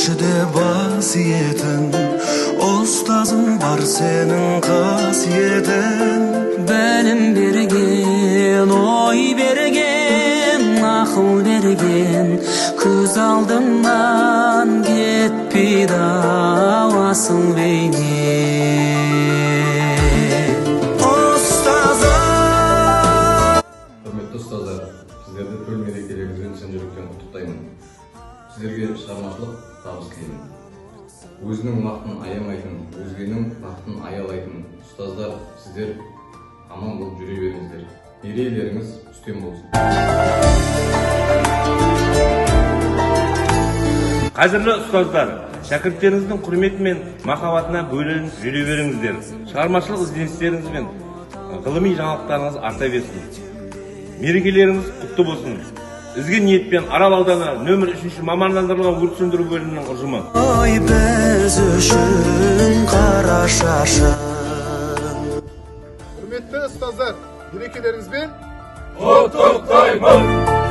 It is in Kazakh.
Періште бас иетін, ұстазың бар сенің қасиетің. Білім берген, ой берген, ақыл берген, көз алдымнан кетпейді ау асыл бейне. Ұстазым. Құрметті ұстаздар, сіздерді төл мерекелеріңізбен шын жүректен құттықтаймын. Сіздерге шығармашылық табыс тілеймін. Өзінің бақытын аямайтын, өзгенің бақытын аялайтын ұстаздар, сіздер аман болып жүре беріңіздер. Мерейлеріңіз үстем болсын. Қадірлі ұстаздар, шәкірттеріңіздің құрметі мен махаббатына бөленіп жүре беріңіздер. Шығармашылық ізденістеріңіз бен ғылыми жаңалықтарыңыз арта берсін. Мерекелеріңіз құтты болсын. Ізгі ниетпен Арал ауданы нөмір 3 мамандандырылған өрт сөндіру бөлімінің ұжымы. Ой, біз үшін қара шашың. Құрметті ұстаздар, мерекелеріңізбен құттықтаймын.